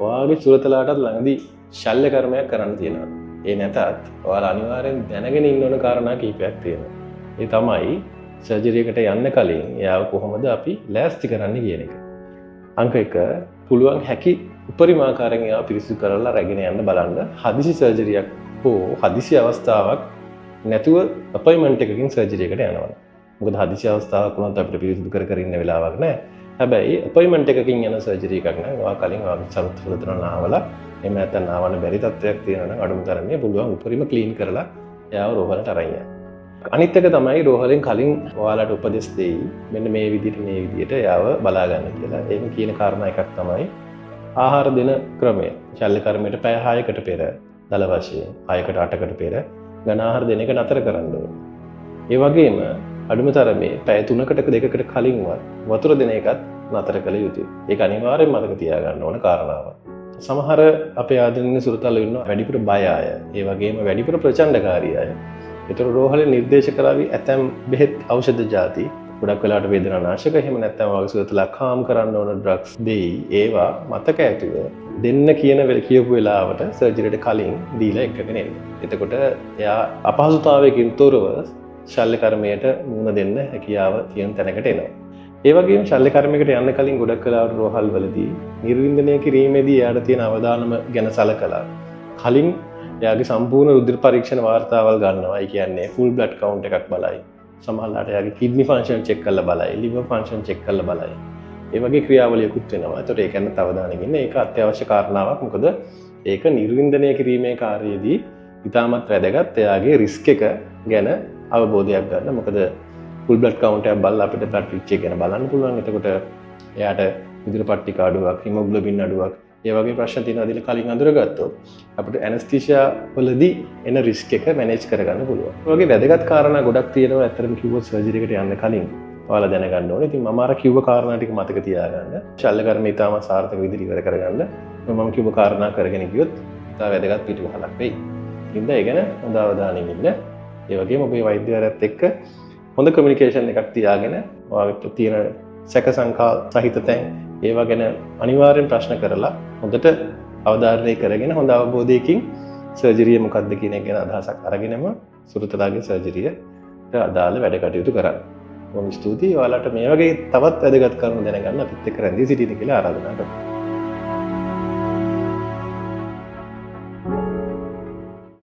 ඔයාගේ සුරතලාටත් ළඟදී ශල්‍ය කර්මයක් කරන්න තියෙනවා. ඒ නැතත් ඔයාලා අනිවාර්යෙන් දැනගෙන ඉන්න ඕන කාරණා කීපයක් තියෙනවා. ඒ තමයි සර්ජරි එකට යන්න කලින් එයාව කොහොමද අපි ලෑස්ති කරන්නේ කියන එක. අංක 1, පුළුවන් හැකි උපරිම ආකාරයෙන් එයාව පිරිසිදු කරලා රැගෙන යන්න බලන්න. හදිසි සර්ජරියක් හෝ හදිසි අවස්ථාවක් නැතුව අපොයින්ට්මන්ට් එකකින් සර්ජරි එකට යනවා. මොකද හදිසි අවස්ථාවක් වුණත් අපිට පිරිසිදු කර කර ඉන්න වෙලාවක් නැහැ. හැබැයි අපොයින්ට්මන්ට් එකකින් යන සර්ජරි එකක් නම් ඔයා කලින් ඔයාගේ සරුත් නාවලා, එහෙම නැත්නම් නාවන්න බැරි තත්ත්වයක් තියෙනවා නම් අඩුම තරමේ පුළුවන් උපරිම ක්ලීන් කරලා එයාව රෝහලට අරන් යන්න. අනිත් එක තමයි රෝහලෙන් කලින් ඔයාලට උපදෙස් දෙයි, මෙන්න මේ විදිහට මේ විදිහට එයාව බලා ගන්න කියලා. එහෙම කියන කාරණා එකක් තමයි ආහාර දෙන ක්‍රමය. ශල්‍ය කර්මයට පැය 6කට පෙර දල වශයෙන් 6කට 8කට පෙර ඝන ආහාර දෙන එක නතර කරන්න ඕනේ. ඒ වගේම අඩුම තරමේ පැය 3කට 2කට කලින්වත් වතුර දෙන එකත් නතර කළ යුතුයි. ඒක අනිවාර්යෙන් මතක තියාගන්න ඕන කාරණාවක්. සමහර අපේ ආදරණීය සුරතල්ල ඉන්නවා වැඩිපුර බය අය, ඒ වගේම වැඩිපුර ප්‍රචණ්ඩකාරී අය. ඒතර රෝහලේ නිර්දේශ කරાવી ඇතැම් බෙහෙත් ඖෂධ ජාති, ගොඩක් වෙලාවට වේදනා නාශක, එහෙම නැත්නම් වගේ සුරතලා කාම් කරන්න ඕන ඩ්‍රග්ස් දෙයි. ඒවා මතක ඇතුව දෙන්න කියන කියපු වෙලාවට සර්ජරියට කලින් දීලා එක්කගෙන එන්න. එතකොට එයා අපහසුතාවයකින් තොරව ශල්‍ය කර්මයට මුහුණ දෙන්න හැකියාව තියෙන තැනකට එනවා. ඒ වගේම ශල්‍ය කර්මයකට යන්න කලින් ගොඩක් වෙලාවට රෝහල් වලදී නිර්වින්දනය කිරීමේදී එයාට තියෙන අවදානම ගැන සලකලා කලින් එයාගේ සම්පූර්ණ රුධිර පරීක්ෂණ වාර්තාවල් ගන්නවා. ඒ කියන්නේ ෆුල් බ්ලඩ් කවුන්ට් එකක් බලයි. සමහරවිට එයාගේ කිඩ්නි ෆන්ක්ෂන් චෙක් කරලා බලයි, ලිවර් ෆන්ක්ෂන් චෙක් කරලා බලයි. ඒ වගේ ක්‍රියාවලියකුත් වෙනවා. ඒතකොට ඒ ගැන අවධානයෙන් ඉන්න. ඒක අත්‍යවශ්‍ය කාරණාවක්. මොකද ඒක නිර්වින්දනය කිරීමේ කාර්යයේදී ඉතාමත් වැදගත් එයාගේ රිස්ක් එක ගැන අවබෝධයක් ගන්න. මොකද ෆුල් බ්ලඩ් කවුන්ට් එකක් බලලා අපිට බ්ලඩ් පිච් එක ගැන බලන්න පුළුවන්. එතකොට එයාට රුධිර පට්ටික අඩුවක්, හිමොග්ලොබින් අඩුවක්, ඒ වගේ ප්‍රශ්න තියෙනවා කියලා කලින් අඳුරගත්තොත් අපිට ඇනස්තීසියා වලදී එන රිස්ක් එක මැනේජ් කරගන්න පුළුවන්. ඔය වගේ වැදගත් කාරණා ගොඩක් තියෙනවා ඇත්තටම කිව්වොත් සර්ජරි එකට යන්න කලින් ඔයාලා දැනගන්න ඕනේ. ඉතින් මම අර කිව්ව කාරණා ටික මතක තියාගන්න. ශල්‍ය කර්මය ඉතාමත් සාර්ථක විදිහට ඉවර කරගන්න. මම කිව්ව කාරණා කරගෙන ගියොත් ඉතා වැදගත් පිටුවහලක් වෙයි. ඉතින් ඒ ගැන හොඳ අවධානයෙන් ඉන්න. ඒ වගේම ඔබේ වෛද්‍යවරයාත් එක්ක හොඳ කමියුනිකේෂන් එකක් තියාගෙන ඔයාලට තියෙන සැක සංකා සහිත තැන් ඒවා ගැන අනිවාර්යෙන් ප්‍රශ්න කරලා හොඳට අවධාරණය කරගෙන හොඳ අවබෝධයකින් සර්ජරිය මොකක්ද කියන එක ගැන අදහසක් අරගෙනම සුරතලාගේ සර්ජරියට අදාළ වැඩ කටයුතු කරන්න. බොහොම ස්තුතියි. ඔයාලට මේ වගේ තවත් වැදගත් කරුණු දැනගන්න අපිත් එක්ක රැඳී සිටින්න කියලා ආරාධනා කරනවා.